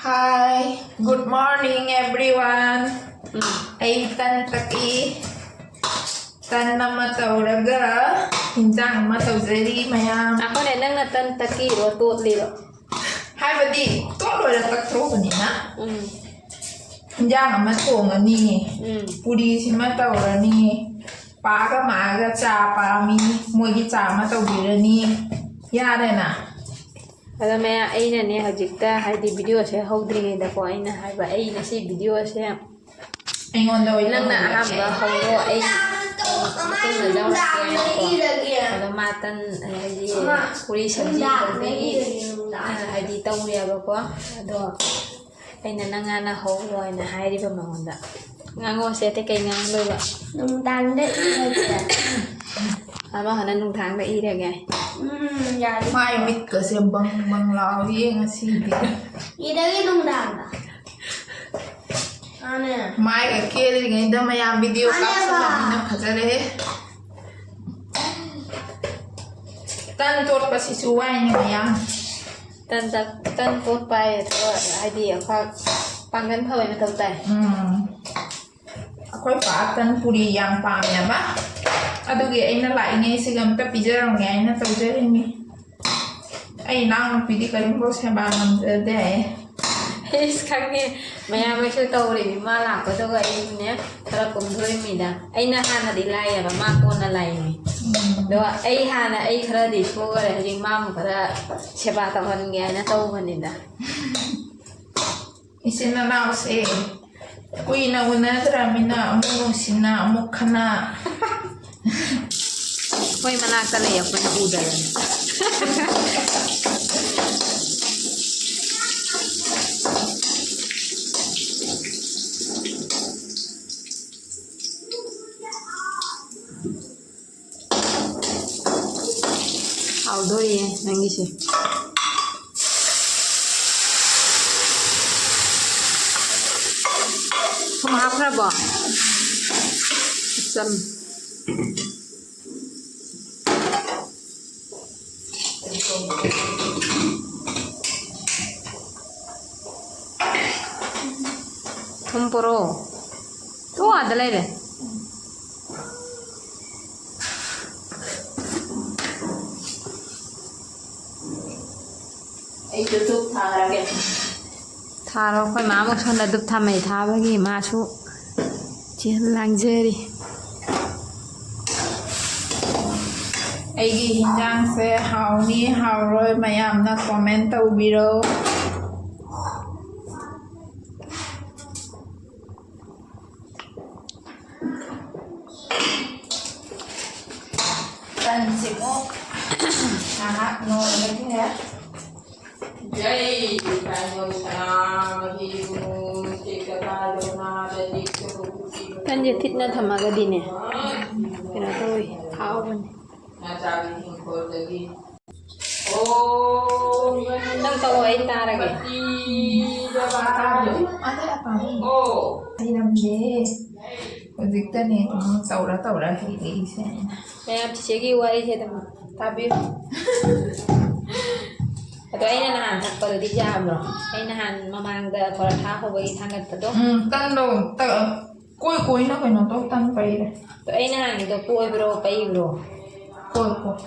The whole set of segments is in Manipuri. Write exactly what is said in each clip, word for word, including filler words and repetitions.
Hi, good morning everyone. ꯑꯩ ꯇꯟ ꯇꯛꯏ꯫ ꯇꯟ ꯑꯃ ꯇꯧꯔꯒ ꯏꯟꯖꯥꯡ ꯑꯃ ꯇꯧꯖꯔꯤ ꯃꯌꯥꯝ꯫ ꯑꯩꯈꯣꯏꯅ ꯅꯪꯅ ꯇꯟ ꯇꯛꯏꯔꯣ, ꯇꯣꯠꯂꯤꯔꯣ? ꯍꯥꯏꯕꯗꯤ ꯇꯣꯠ ꯂꯣꯏꯔ ꯇꯛꯊꯣꯛꯄꯅꯤꯅ꯫ ꯎꯝ꯫ ꯏꯟꯖꯥꯡ ꯑꯃ ꯊꯣꯡꯉꯅꯤ꯫ ꯎꯝ꯫ ꯄꯨꯔꯤꯁꯤꯃ ꯇꯧꯔꯅꯤ꯫ ꯄꯥꯒ ꯃꯥꯒ ꯆꯥ ꯄꯥꯝꯃꯤ꯫ ꯃꯣꯏꯒꯤ ꯆꯥ ꯑꯃ ꯇꯧꯕꯤꯔꯅꯤ꯫ ꯌꯥꯔꯦꯅ꯫ ꯑꯗꯣ ꯃꯌꯥꯝ, ꯑꯩꯅꯅꯦ ꯍꯧꯖꯤꯛꯇ ꯍꯥꯏꯗꯤ ꯚꯤꯗꯤꯑꯣꯁꯦ ꯍꯧꯗ꯭ꯔꯤꯉꯩꯗꯀꯣ, ꯑꯩꯅ ꯍꯥꯏꯕ, ꯑꯩ ꯉꯁꯤ ꯚꯤꯗꯤꯑꯣꯁꯦ ꯑꯩꯉꯣꯟꯗ ꯑꯣꯏꯅ ꯅꯪꯅ ꯇꯧꯍꯜꯂꯛꯀꯦ꯫ ꯑꯍꯥꯟꯕ ꯍꯧꯔꯣ, ꯑꯩ ꯃꯇꯨꯡꯗ ꯌꯥꯎꯔꯛꯀꯦ ꯍꯥꯏꯅꯀꯣ꯫ ꯑꯗꯣ ꯃꯥ ꯇꯟ, ꯍꯥꯏꯗꯤ ꯄꯨꯔꯤ ꯁꯕꯖꯤ ꯇꯧꯕꯒꯤ, ꯍꯥꯏꯗꯤ ꯇꯧꯔꯦꯕꯀꯣ꯫ ꯑꯗꯣ ꯑꯩꯅ ꯅꯪ ꯍꯥꯟꯅ ꯍꯧꯔꯣ ꯍꯥꯏꯅ ꯍꯥꯏꯔꯤꯕ ꯃꯉꯣꯟꯗ꯫ ꯉꯥꯡꯉꯣꯁꯦ, ꯑꯇꯩ ꯀꯩ ꯉꯥꯡꯗꯣꯏꯕ? ꯅꯨꯡꯗꯥꯡꯗ ꯏꯔꯒꯦ꯫ ꯑꯃ ꯍꯥꯟꯅ ꯅꯨꯡꯗꯥꯡꯗ ꯏꯔꯒꯦ꯫ ꯎꯝ, ꯌꯥꯔꯦ꯫ ꯃꯥꯏ ꯃꯤꯠꯀꯁꯦ ꯕꯪ ꯕꯪ ꯂꯥꯎꯔꯤꯌꯦ ꯉꯁꯤꯗꯤ꯫ ꯏꯔꯒꯦ ꯅꯨꯡꯗꯥꯡꯗ꯫ ꯃꯥꯅꯦ꯫ ꯃꯥꯏꯒ ꯀꯦꯜꯂꯤꯉꯩꯗ ꯃꯌꯥꯝ ꯚꯤꯗꯤꯑꯣ ꯃꯥꯅꯦꯕ꯫ ꯀꯥꯞꯁꯜꯂꯕꯅꯤꯅ ꯐꯖꯔꯦꯍꯦ꯫ ꯇꯟ ꯇꯣꯠꯄꯁꯤꯁꯨ ꯋꯥꯏꯅꯦ ꯃꯌꯥꯝ꯫ ꯇꯟ ꯇꯛ-, ꯇꯟ ꯇꯣꯠꯄ ꯍꯥꯏꯗꯤ ꯑꯩꯈꯣꯏ ꯄꯥꯡꯒꯜ ꯐꯕꯩ ꯃꯊꯧ ꯇꯥꯏ꯫ ꯎꯝ꯫ ꯑꯩꯈꯣꯏ ꯄꯥ ꯇꯟ ꯄꯨꯔꯤ ꯌꯥꯝ ꯄꯥꯝꯃꯦꯕ꯫ ꯑꯗꯨꯒꯤ ꯑꯩꯅ ꯂꯥꯛꯏꯉꯩꯁꯤꯒ ꯑꯝꯇ ꯄꯤꯖꯔꯝꯒꯦ ꯍꯥꯏꯅ ꯇꯧꯖꯔꯤꯅꯤ꯫ ꯑꯩ ꯏꯅꯥꯎꯅꯨꯄꯤꯗꯤ ꯀꯔꯤꯝꯐꯥꯎ ꯁꯦꯕꯥ ꯉꯝꯖꯗꯦ꯫ ꯏꯁ, ꯈꯪꯉꯦ꯫ ꯃꯌꯥꯝ ꯑꯩꯁꯨ ꯇꯧꯔꯤꯅꯤ꯫ ꯃꯥ ꯂꯥꯛꯄꯗꯨꯒ ꯑꯩꯅꯦ ꯈꯔ ꯀꯨꯝꯊꯣꯛꯏꯃꯤꯗ꯫ ꯑꯩꯅ ꯍꯥꯟꯅꯗꯤ ꯂꯥꯛꯑꯦꯕ, ꯃꯥ ꯀꯣꯟꯅ ꯂꯥꯛꯏꯅꯤ꯫ ꯎꯝ꯫ ꯑꯗꯣ ꯑꯩ ꯍꯥꯟꯅ, ꯑꯩ ꯈꯔꯗꯤ ꯁꯣꯛꯈꯔꯦ, ꯍꯧꯖꯤꯛ ꯃꯥ ꯑꯃꯨꯛ ꯈꯔ ꯁꯦꯕꯥ ꯇꯧꯍꯟꯒꯦ ꯍꯥꯏꯅ ꯇꯧꯕꯅꯤꯗ꯫ ꯏꯆꯤꯟ ꯏꯅꯥꯎꯁꯦ ꯀꯨꯏꯅ ꯎꯅꯗ꯭ꯔꯃꯤꯅ ꯑꯃꯨꯛ ꯅꯨꯡꯁꯤꯅ ꯑꯃꯨꯛ ꯈꯠꯅ꯫ ꯃꯣꯏ ꯃꯅꯥꯛꯇ ꯂꯩ, ꯑꯩꯈꯣꯏꯅ ꯎꯗꯕꯅꯤ꯫ ꯍꯥꯎꯗꯣꯔꯤꯌꯦ ꯅꯪꯒꯤꯁꯦ꯫ ꯊꯨꯝ ꯍꯥꯞꯈ꯭ꯔꯕꯣ? ꯆꯝ꯫ ꯊꯨꯝ ꯄꯣꯔꯣ꯫ ꯇꯨ ꯑꯥꯗ ꯂꯩꯔꯦ꯫ ꯑꯩꯁꯨ ꯙꯨꯞ ꯊꯥꯔꯒꯦ꯫ ꯊꯥꯔꯣ꯫ ꯑꯩꯈꯣꯏ ꯃꯥ ꯑꯃꯨꯛ ꯁꯣꯝꯗ ꯙꯨꯞ ꯊꯥꯃꯩ ꯊꯥꯕꯒꯤ ꯃꯥꯁꯨ ꯆꯦ ꯂꯥꯡꯖꯔꯤ꯫ ꯑꯩꯒꯤ ꯍꯤꯟꯖꯥꯡꯁꯦ ꯍꯥꯎꯅꯤ ꯍꯥꯎꯔꯣꯏ ꯃꯌꯥꯝꯅ comment ꯇꯧꯕꯤꯔꯣ꯫ ꯇꯟꯁꯤꯃꯨꯛ ꯉꯥꯏꯍꯥꯛ ꯅꯣꯏꯔꯒꯦ꯫ ꯖꯩ ꯏꯕꯨꯡꯉꯣ ꯁꯅꯥꯃꯍꯤ ꯏꯕꯨꯡꯉꯣ ꯇꯦꯛꯇ ꯀꯥꯏꯗꯅ ꯇꯦꯛꯇ ꯇꯦꯛꯇ ꯇꯟꯁꯦ ꯊꯤꯠꯅ ꯊꯝꯃꯒꯗꯤꯅꯦ ꯀꯩꯅꯣ ꯇꯧꯋꯤ, ꯍꯥꯎꯕꯅꯤ꯫ ꯅꯆꯥꯒꯤ ꯏꯪꯈꯣꯜꯗꯒꯤ꯫ ꯑꯣ, ꯅꯪ ꯇꯧ, ꯑꯩ ꯇꯥꯔꯒꯦ꯫ ꯃꯇꯤꯗ ꯇꯥꯕꯤꯌꯨ꯫ ꯑꯗꯩ ꯑꯄꯥꯝꯕ ꯑꯣ꯫ ꯍꯩꯔꯝꯗꯦ꯫ ꯍꯧꯖꯤꯛꯇꯅꯦ ꯀꯩꯅꯣ ꯇꯧꯔ ꯇꯧꯔ ꯍꯩꯔꯛꯏꯁꯦ ꯑꯩꯅ꯫ ꯃꯌꯥꯝ ꯆꯤꯆꯦꯒꯤ ꯋꯥꯔꯤꯁꯦ ꯑꯗꯨꯝ ꯇꯥꯕꯤꯌꯨ꯫ ꯑꯗꯣ ꯑꯩꯅ ꯅꯍꯥꯟ ꯊꯛꯄꯗꯨꯗꯤ ꯌꯥꯕ꯭ꯔꯣ? ꯑꯩ ꯅꯍꯥꯟ ꯃꯃꯥꯡꯗ ꯄꯔꯣꯊꯥ ꯍꯧꯕꯒꯤ ꯊꯥꯡꯒꯠꯄꯗꯣ꯫ ꯎꯝ, ꯇꯟꯗꯣ ꯇ-, ꯀꯣꯏ ꯀꯣꯏꯅ ꯀꯩꯅꯣ ꯇꯧ, ꯇꯟ ꯄꯩꯔꯦ꯫ ꯑꯗꯣ ꯑꯩ ꯅꯍꯥꯟꯒꯤꯗꯣ ꯀꯣꯏꯕ꯭ꯔꯣ, ꯄꯩꯕ꯭ꯔꯣ? ꯀꯣꯏ, ꯀꯣꯏ꯫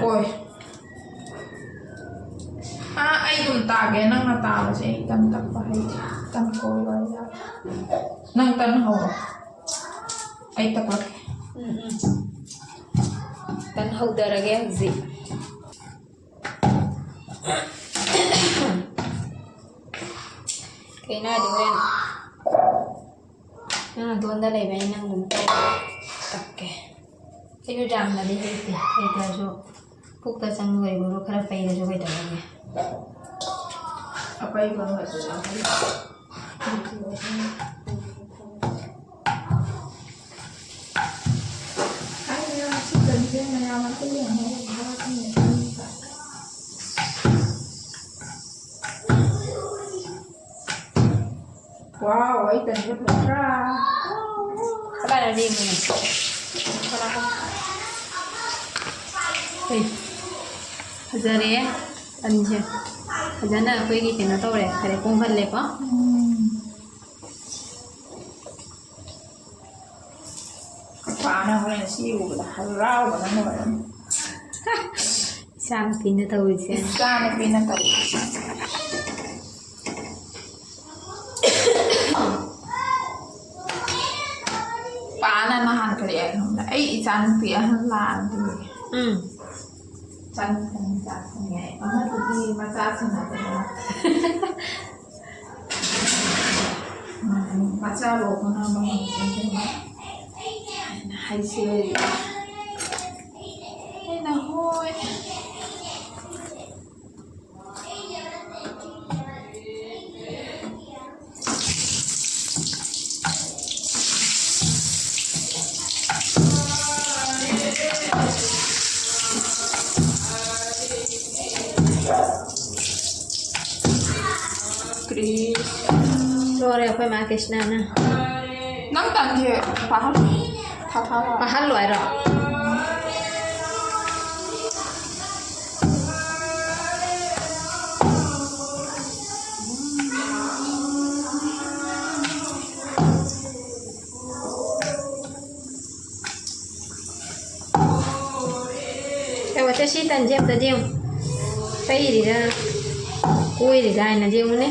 ꯍꯣꯏ꯫ ꯑꯥ, ꯑꯩ ꯑꯗꯨꯝ ꯇꯥꯒꯦ, ꯅꯪꯅ ꯇꯥꯕꯁꯦ ꯑꯩ ꯇꯟ ꯇꯛꯄ ꯍꯩꯇꯦ꯫ ꯇꯟ ꯀꯣꯏꯕ ꯍꯩꯇꯦ꯫ ꯅꯪ ꯇꯟ ꯍꯧꯔꯣ꯫ ꯑꯩ ꯇꯛꯂꯛꯀꯦ꯫ ꯎꯝ, ꯎꯝ꯫ ꯇꯟ ꯍꯧꯗꯔꯒꯦ ꯍꯧꯖꯤꯛ꯫ ꯀꯩꯅꯣ ꯍꯥꯏꯗꯤ ꯍꯣꯔꯦꯟ ꯅꯪ ꯅꯇꯣꯟꯗ ꯂꯩꯕꯅꯤ, ꯅꯪ ꯑꯗꯨꯝ ꯇꯧ꯫ ꯇꯛꯀꯦ꯫ ꯑꯩꯁꯨ ꯌꯥꯝꯅꯗꯤ ꯍꯩꯇꯦ, ꯍꯩꯇ꯭ꯔꯁꯨ ꯄꯨꯛꯇ ꯆꯪꯕ ꯑꯣꯏꯕꯨ ꯈꯔ ꯄꯩꯔꯁꯨ ꯀꯩꯗꯧꯔꯒꯦ? ꯑꯄꯩꯕ ꯑꯃꯁꯨ ꯌꯥꯎꯍꯜꯂꯣ꯫ ꯑꯩꯅ ꯁꯤ ꯀꯔꯤꯁꯦ ꯃꯌꯥꯝ ꯑꯝꯇ ꯌꯦꯡꯍꯧꯔꯣ꯫ Wow, ꯑꯩ ꯇꯟꯁꯦ ꯐꯖꯗ꯭ꯔꯥ? ꯀꯗꯥꯏꯗ ꯂꯦꯡꯉꯤꯅꯣ? ꯀꯅꯥ ꯀꯅꯥ? ꯍꯣꯏ, ꯐꯖꯔꯦ ꯇꯟꯁꯦ꯫ ꯐꯖꯅ ꯑꯩꯈꯣꯏꯒꯤ ꯀꯩꯅꯣ ꯇꯧꯔꯦ, ꯐꯔꯦ, ꯄꯣꯝꯍꯜꯂꯦꯀꯣ꯫ ꯎꯝ꯫ ꯄꯥꯅ ꯍꯣꯔꯦꯟ ꯁꯤ ꯎꯕꯗ ꯍꯔꯥꯎꯕꯅ ꯂꯣꯏꯔꯅꯤ꯫ ꯏꯆꯥꯅꯨꯄꯤꯅ ꯇꯧꯔꯤꯁꯦ꯫ ꯏꯆꯥꯅꯨꯄꯤꯅ ꯇꯧꯔꯤꯁꯦ꯫ ꯄꯥꯅ ꯅꯍꯥꯟ ꯀꯔꯤ ꯍꯥꯏ ꯈꯪꯕ꯭ꯔꯥ? "ꯑꯩ ꯏꯆꯥꯅꯨꯄꯤ ꯑꯍꯟ ꯂꯥꯛꯑꯗꯤ ꯎꯝ꯫ ꯆꯥꯅꯤꯡ ꯆꯥꯅꯤꯡ ꯆꯥ ꯊꯣꯡꯉꯦ ꯍꯥꯏ꯫ ꯑꯃꯗꯨꯗꯤ ꯃꯆꯥ ꯁꯤꯟꯅꯗꯅ ꯃꯆꯥ ꯂꯣꯛꯄꯅ ꯃꯍꯩ ꯆꯪꯗꯅ ꯍꯥꯏꯅ ꯍꯥꯏꯁꯦ꯫ ꯑꯩꯅ ꯍꯣꯏ꯫ ꯂꯣꯏꯔꯦ ꯑꯩꯈꯣꯏ ꯃꯥ ꯀ꯭ꯔꯤꯁꯅꯅ꯫ ꯅꯪ ꯇꯪꯈꯤ ꯄꯥꯍꯜꯂꯣ꯫ ꯊꯥ ꯊꯥ ꯂꯥꯎ꯫ ꯄꯥꯍꯜꯂꯣ ꯍꯥꯏꯔꯣ? ꯌꯦꯡꯉꯣ, ꯁꯤ ꯇꯟꯁꯦ ꯑꯝꯇ ꯌꯦꯡꯉꯨ꯫ ꯄꯩꯔꯤꯔꯥ, ꯀꯣꯏꯔꯤꯔꯥ ꯍꯥꯏꯅ ꯌꯦꯡꯉꯨꯅꯦ꯫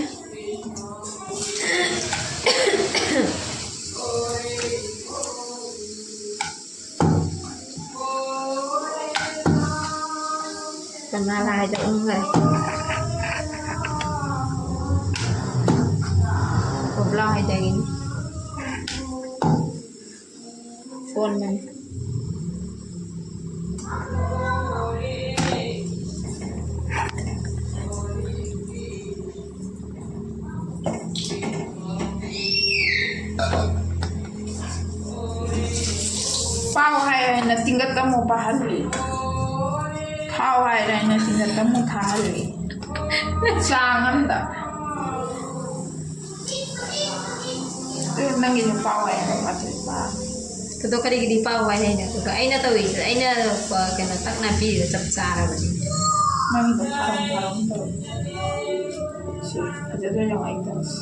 ꯀꯅꯥ ꯂꯥꯏꯗ ꯎꯝꯈꯔꯦ꯫ ꯀꯣꯕ꯭ꯂꯥ ꯍꯥꯏꯗꯒꯤꯅꯤ꯫ ꯁꯣꯟꯕꯅꯤ꯫ ꯄꯥꯎ ꯍꯥꯏ ꯍꯥꯏꯅ ꯇꯤꯡꯒꯠ ꯑꯃꯨꯛ ꯄꯥꯍꯜꯂꯤ꯫ ꯊꯥꯎ ꯍꯥꯏ ꯍꯥꯏꯅ ꯇꯤꯡꯒꯠ ꯑꯃꯨꯛ ꯊꯥꯍꯜꯂꯤ꯫ ꯆꯥꯡ ꯑꯝꯗ꯫ ꯑꯦ, ꯅꯪꯒꯤꯁꯨ ꯄꯥꯎ ꯍꯥꯏ ꯍꯥꯏꯅ ꯄꯥꯊꯣꯛꯄ꯫ ꯑꯗꯣ ꯀꯔꯤꯒꯤꯗꯤ ꯄꯥꯎ ꯍꯥꯏ ꯍꯥꯏꯅꯣ? ꯑꯗꯨꯒ ꯑꯩꯅ ꯇꯧꯔꯤꯁꯦ, ꯑꯩꯅ, ꯑ, ꯀꯩꯅꯣ ꯇꯛꯅ ꯄꯤꯔꯤꯗꯣ ꯆꯞ ꯆꯥꯔꯕꯅꯤ꯫ ꯅꯪꯒꯤꯗꯣ ꯊꯥꯔꯝ ꯊꯥꯔꯝ ꯇꯧꯔꯤ꯫ ꯐꯖꯗ꯭ꯔꯣ? ꯌꯦꯡꯉꯣ ꯑꯩ ꯇꯧꯔꯤꯁꯦ꯫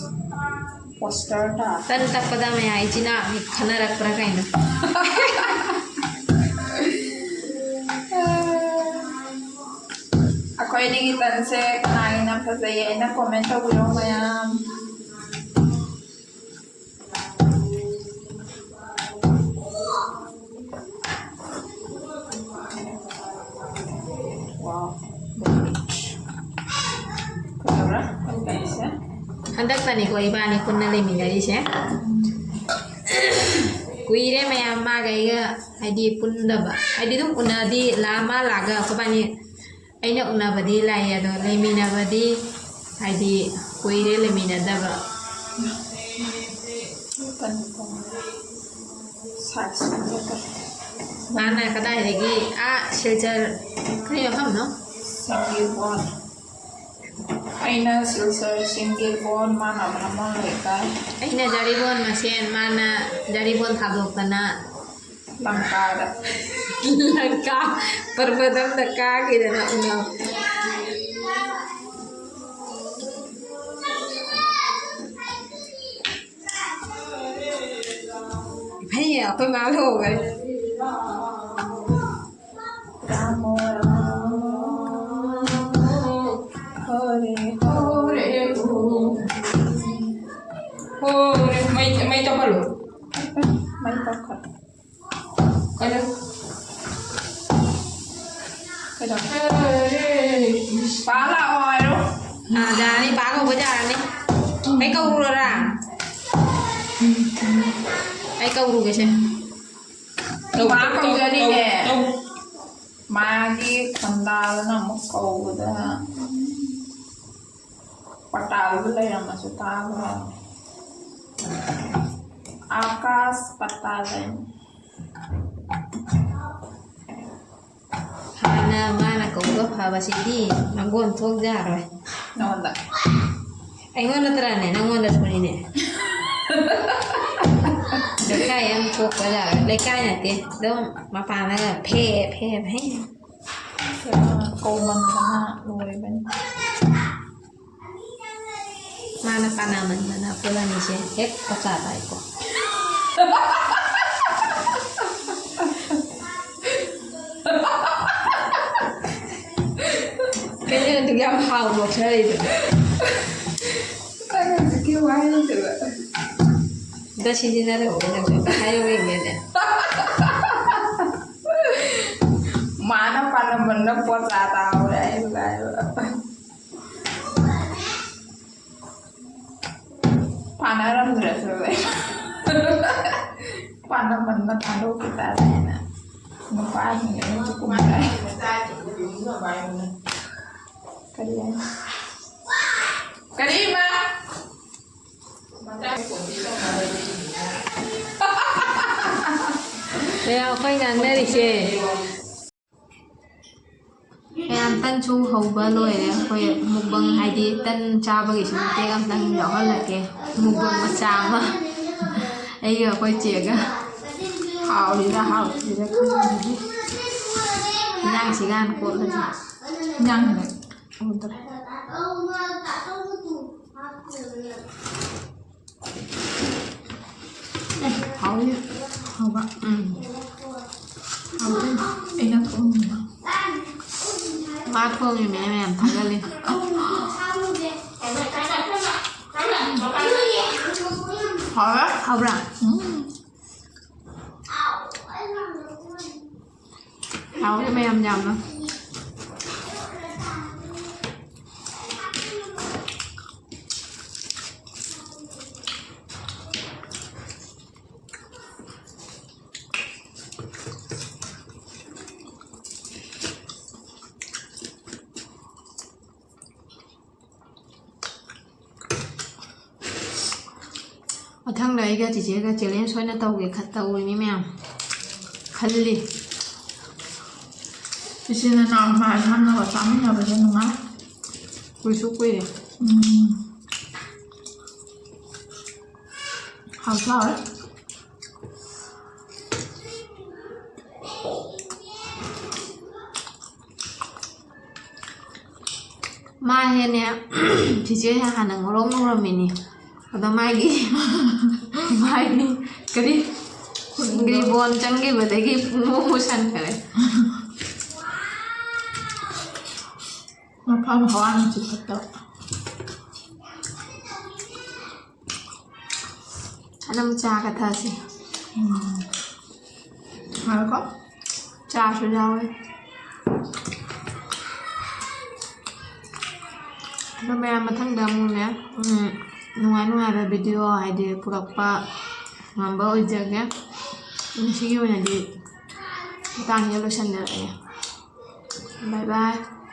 ꯄꯣꯁꯇꯔ ꯇꯥ꯫ ꯇꯟ ꯇꯛꯄꯗ ꯃꯌꯥꯝ ꯏꯆꯤꯟ ꯏꯅꯥꯎ ꯈꯟꯅꯔꯛꯄ꯭ꯔꯥ ꯀꯩꯅꯣ? ꯑꯩꯈꯣꯏ ꯑꯅꯤꯒꯤ ꯇꯟꯁꯦ ꯀꯅꯥꯒꯤꯅ ꯐꯖꯩ ꯍꯥꯏꯅ ꯀꯣꯃꯦꯟ ꯇꯧꯕꯤꯔꯣ ꯃꯌꯥꯝ꯫ Wow. ꯐꯖꯕ꯭ꯔꯥ? ꯑꯩ ꯇꯟꯁꯦ꯫ ꯍꯟꯗꯛꯇꯅꯤꯀꯣ ꯏꯕꯥꯅꯤ ꯄꯨꯟꯅ ꯂꯩꯃꯤꯟꯅꯔꯤꯁꯦ꯫ ꯀꯨꯏꯔꯦ ꯃꯌꯥꯝ ꯃꯥꯒ ꯑꯩꯒ ꯍꯥꯏꯗꯤ ꯄꯨꯟꯗꯕ꯫ ꯍꯥꯏꯗꯤ ꯑꯗꯨꯝ ꯎꯅꯗꯤ ꯂꯥ-, ꯃꯥ ꯂꯥꯛꯑꯒ ꯑꯩꯈꯣꯏꯕꯥꯅꯤ ꯑꯩꯅ ꯎꯅꯕꯗꯤ ꯂꯥꯛꯑꯦ, ꯑꯗꯣ ꯂꯩꯃꯤꯟꯅꯕꯗꯤ ꯍꯥꯏꯗꯤ ꯀꯨꯏꯔꯦ ꯂꯩꯃꯤꯟꯅꯗꯕ꯫ ꯃꯥꯅ ꯀꯗꯥꯏꯗꯒꯤ? ꯑꯥ, ꯁꯤꯜꯆꯔ, ꯀꯔꯤ ꯃꯐꯝꯅꯣ? ꯁꯤꯡꯒꯤꯕꯣꯟ꯫ ꯑꯩꯅ ꯁꯤꯜꯆꯔ ꯁꯤꯡꯒꯤꯕꯣꯟ, ꯃꯥꯅ ꯕꯥꯃꯣꯟ ꯂꯩꯀꯥꯏ꯫ ꯑꯩꯅ ꯖꯥꯔꯤꯕꯣꯟ ꯃꯁꯦꯟ, ꯃꯥꯅ ꯖꯥꯔꯤꯕꯣꯟ ꯊꯥꯗꯣꯛꯇꯅ ꯂꯪꯀꯥꯗ꯫ ꯂꯪꯀꯥ ꯄꯔꯕꯇꯝꯗ ꯀꯥꯈꯤꯗꯅ ꯎꯅꯕ꯫ ꯐꯩꯌꯦ, ꯑꯩꯈꯣꯏ ꯃꯥ ꯂꯨꯍꯣꯡꯈ꯭ꯔꯦ꯫ ꯔꯥꯃꯣ ꯔꯥꯃꯣ ꯍꯣꯔꯦ ꯍꯣꯔꯦ ꯍꯣ꯫ ꯍꯣꯔꯦ, ꯃꯩ, ꯃꯩ ꯇꯧꯈꯠꯂꯨ꯫ ꯃꯩ ꯇꯧꯈꯠ꯫ ꯀꯩꯅꯣ? ꯀꯩꯅꯣ? ꯄꯥ ꯂꯥꯛꯑꯣ ꯍꯥꯏꯔꯣ? ꯑꯥ, ꯌꯥꯔꯅꯤ, ꯄꯥ ꯀꯧꯕ ꯌꯥꯔꯅꯤ꯫ ꯑꯩ ꯀꯧꯔꯨꯔꯣꯔꯥ? ꯑꯩ ꯀꯧꯔꯨꯒꯦꯁꯦ꯫ ꯄꯥ ꯀꯧꯖꯔꯤꯅꯦ꯫ ꯇꯧ, ꯇꯧ, ꯇꯧ꯫ ꯃꯥꯒꯤ ꯈꯣꯟꯗꯥꯗꯨꯅ ꯑꯃꯨꯛ ꯀꯧꯕꯗ꯫ ꯄꯇꯥꯜꯗ ꯂꯩꯔꯝꯃꯁꯨ ꯇꯥꯕ꯭ꯔꯣ? ꯑꯥꯀꯥꯁ ꯄꯇꯥꯜ ꯍꯥꯏꯅ꯫ ꯍꯥꯟꯅ ꯃꯥꯅ ꯀꯧꯕ ꯐꯕꯁꯤꯗꯤ ꯃꯪꯒꯣꯟ ꯊꯣꯛ ꯌꯥꯔꯣꯏ꯫ ꯅꯉꯣꯟꯗ꯫ ꯑꯩꯉꯣꯟꯗ ꯅꯠꯇ꯭ꯔꯅꯦ, ꯅꯪꯉꯣꯟꯗꯁꯨꯅꯤꯅꯦ꯫ ꯂꯩꯀꯥꯏ ꯑꯃ ꯊꯣꯛꯄ ꯌꯥꯔꯣꯏ꯫ ꯂꯩꯀꯥꯏ ꯅꯠꯇꯦ, ꯑꯗꯨꯝ ꯃꯄꯥꯟꯗꯒ ꯐꯦ, ꯐꯦ, ꯐꯦ꯫ ꯀꯧꯃꯟꯗꯅ ꯂꯣꯏꯕꯅꯤ꯫ ꯃꯥꯅ ꯄꯥꯅꯃꯟꯗꯅ ꯑꯩꯈꯣꯏ ꯑꯅꯤꯁꯦ ꯍꯦꯛ ꯄꯆꯥ ꯇꯥꯏꯀꯣ꯫ ꯀꯩꯅꯣ ꯑꯗꯨꯛ ꯌꯥꯝ ꯍꯥꯎ ꯅꯣꯛꯊꯔꯛꯏꯗꯨꯅ? ꯑꯩ ꯍꯧꯖꯤꯛꯀꯤ ꯋꯥꯍꯩꯗꯨꯗ꯫ ꯑꯝꯇ ꯁꯤꯖꯤꯟꯅꯔꯛꯑꯣ ꯅꯪꯁꯨ, ꯑꯝꯇ ꯍꯥꯏꯌꯣ ꯌꯦꯡꯒꯦꯅꯦ꯫ ꯃꯥꯅ ꯄꯥꯅꯃꯟꯗ ꯄꯣꯠ ꯆꯥ ꯇꯥꯍꯧꯔꯦ ꯑꯩ ꯍꯥꯏꯕ꯫ ꯄꯥꯅꯔꯝꯗ꯭ꯔꯁꯨ ꯄꯥꯅꯃꯟꯗ ꯊꯥꯗꯣꯛꯈꯤ ꯇꯥꯔꯦꯅ ꯅꯨꯄꯥꯁꯤꯡꯁꯦ ꯃꯤꯠꯁꯨ ꯀꯨꯝꯈ꯭ꯔꯦ꯫ ꯀꯔꯤ ꯍꯥꯏ? ꯀꯔꯤ ꯏꯃꯥ? ꯀꯌꯥ ꯑꯩꯈꯣꯏ ꯉꯥꯡꯅꯔꯤꯁꯦ? ꯃꯌꯥꯝ ꯇꯟꯁꯨ ꯍꯧꯕ ꯂꯣꯏꯔꯦ꯫ ꯑꯩꯈꯣꯏ ꯃꯨꯛꯕꯪ ꯍꯥꯏꯗꯤ ꯇꯟ ꯆꯥꯕꯒꯤꯁꯨ ꯃꯇꯦꯛ ꯑꯝꯇꯪ ꯌꯥꯎꯍꯜꯂꯛꯀꯦ꯫ ꯃꯨꯛꯕꯪ ꯃꯆꯥ ꯑꯃ ꯑꯩꯒ ꯑꯩꯈꯣꯏ ꯆꯦꯒ꯫ ꯍꯥꯎꯔꯤꯔꯥ ꯍꯥꯎꯇ꯭ꯔꯤꯔꯥ ꯈꯪꯗꯦ꯫ ꯏꯟꯖꯥꯡꯁꯤꯒ ꯍꯥꯟꯅ ꯀꯣꯠꯂꯁꯤ꯫ ꯏꯟꯖꯥꯡ ꯍꯥꯟꯅ ꯀꯣꯠꯇ꯭ꯔꯦ꯫ ꯍꯥꯎꯏ꯫ ꯍꯥꯎꯕ꯫ ꯎꯝ꯫ ꯍꯥꯎꯏ꯫ ꯑꯩꯅ ꯊꯣꯡꯕ꯫ ꯃꯥ ꯊꯣꯡꯉꯤꯃꯦ ꯃꯌꯥꯝ ꯊꯥꯒꯠꯂꯤ꯫ ꯍꯥꯎꯔꯦ? ꯍꯥꯎꯕ꯭ꯔꯥ? ꯎꯝ꯫ ꯍꯥꯎꯔꯦ ꯃꯌꯥꯝ ꯌꯥꯝꯅ꯫ ꯃꯊꯪꯗ ꯑꯩꯒ ꯆꯤꯆꯦꯒ challenge ꯑꯣꯏꯅ ꯇꯧꯒꯦ ꯈ-, ꯇꯧꯔꯤꯅꯤ ꯃꯌꯥꯝ꯫ ꯈꯜꯂꯤ꯫ ꯏꯆꯤꯟ ꯏꯅꯥꯎ ꯏꯃꯥ ꯏꯃꯥꯟꯅꯕ ꯆꯥꯃꯤꯟꯅꯕꯁꯦ ꯅꯨꯡꯉꯥꯏ꯫ ꯀꯨꯏꯁꯨ ꯀꯨꯏꯔꯦ꯫ ꯎꯝ꯫ ꯍꯥꯎꯁꯨ ꯍꯥꯎꯋꯦ꯫ ꯃꯥꯁꯦꯅꯦ, ꯆꯤꯆꯦ ꯍꯥꯟꯅ ꯉꯧꯔꯣꯛ ꯉꯧꯔꯝꯃꯤꯅꯤ꯫ ꯑꯗꯣ ꯃꯥꯒꯤ ꯃꯥꯒꯤ ꯀꯔꯤ ꯈꯨꯠꯗꯣ꯫ ꯔꯤꯕꯣꯟ ꯆꯪꯈꯤꯕꯗꯒꯤ ꯄꯨꯡꯃꯨ ꯃꯨꯁꯟꯈꯔꯦ꯫ ꯃꯐꯝ ꯍꯋꯥ ꯅꯨꯡꯁꯤꯠ ꯐꯠꯇꯕ꯫ ꯑꯗꯨꯝ ꯆꯥꯒ ꯊꯛꯑꯁꯤ꯫ ꯎꯝ꯫ ꯉꯥꯏꯈꯣ꯫ ꯆꯥꯁꯨ ꯌꯥꯎꯔꯦ꯫ ꯑꯗꯣ ꯃꯌꯥꯝ ꯃꯊꯪꯗ ꯑꯃꯨꯛꯅꯦ, ꯎꯝ, ꯅꯨꯡꯉꯥꯏ ꯅꯨꯡꯉꯥꯏꯕ video ꯍꯥꯏꯗꯤ ꯄꯨꯔꯛꯄ ꯉꯝꯕ ꯑꯣꯏꯖꯒꯦ꯫ ꯉꯁꯤꯒꯤ ꯑꯣꯏꯅꯗꯤ ꯃꯇꯥꯡꯁꯤꯗ ꯂꯣꯏꯁꯟꯖꯔꯒꯦ꯫ Bye bye꯫